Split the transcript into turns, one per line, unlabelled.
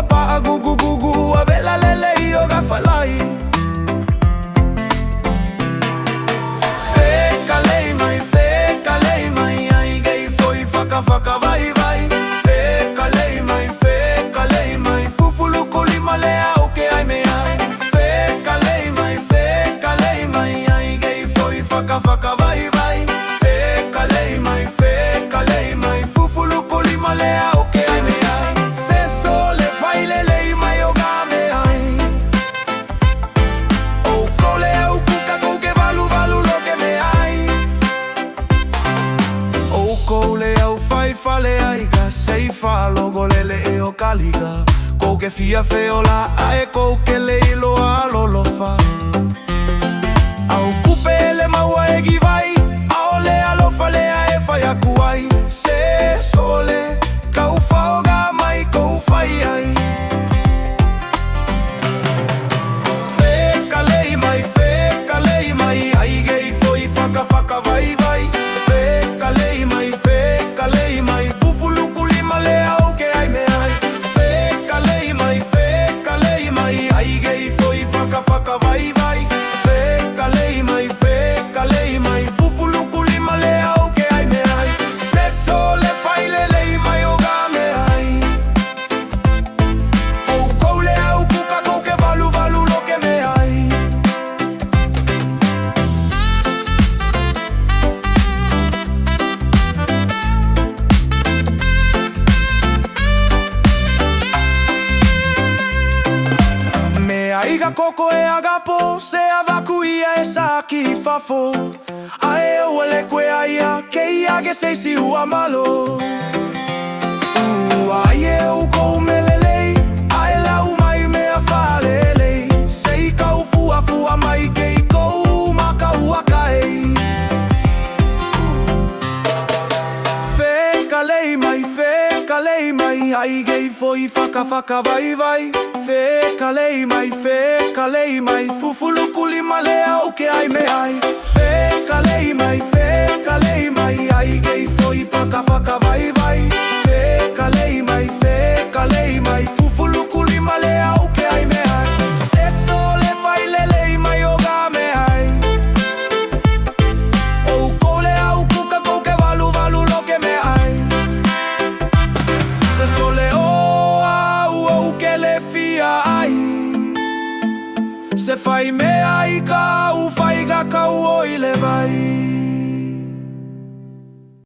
paa gugugugu a vela lele i o ka falai. Fekalei mai, fekalei mai, ai gei foi whaka whaka vai vai. Fekalei mai, fekalei mai, fufuluku lima lea o ke ai me ai. Fekalei mai, fekalei mai, ai gei foi whaka whaka vai vai. Fekalei mai, fekalei mai, fufuluku lima lea o ke ai me ai. Se sole fai le lei mai o ka me ai. O kole au kuka kou ke valu valu lo ke me ai. O kou le au fai fale ai ka sei whalogo lele e o kalika. Kou ke fia feola ae kou ke leilo a lolofa. Au kupe le maua e givai, ao le alofa lea e whai aku ai. Se sole, kau whaoga mai kou whai ai. Fekalei mai, fekalei mai, ai gei foi whaka whaka vai vai. Fekalei mai, fekalei mai, fufuluku lima lea o ke ai me ai. Fekalei mai, fekalei mai, ai gei foi whaka whaka vai vai. Fekalei mai, fekalei mai, fufuluku lima lea o ke ai me ai. Se sole fai le lei mai o ka me ai. O kou le au kuka kou ke valu valu lo ke me ai. Me aiga koko e agapo, se avaku ia e sa ki fafo. Ae o le koe aia, ke ia ge seisi ua malo. Ua ai e o kou melelei, ae lau mai mea whalelei. Sei kau fua fua mai ke i kou maka ua kai. Fekalei mai, fekalei mai, ai gei foi whaka whaka vai vai. Fekalei mai, fekalei mai, fufuluku lima lea o ke ai me ai. Fekalei mai, fekalei mai, ai gei foi whaka whaka vai vai. Fekalei mai, fekalei mai, fufuluku lima lea o ke ai me ai. Se sole fai lelei mai o ka me ai. O kole au kuka kou ke valu valu lo ke me ai. Se sole o au o ke le fia ai. Se fai mea i ka u whai ka kau o i le vai.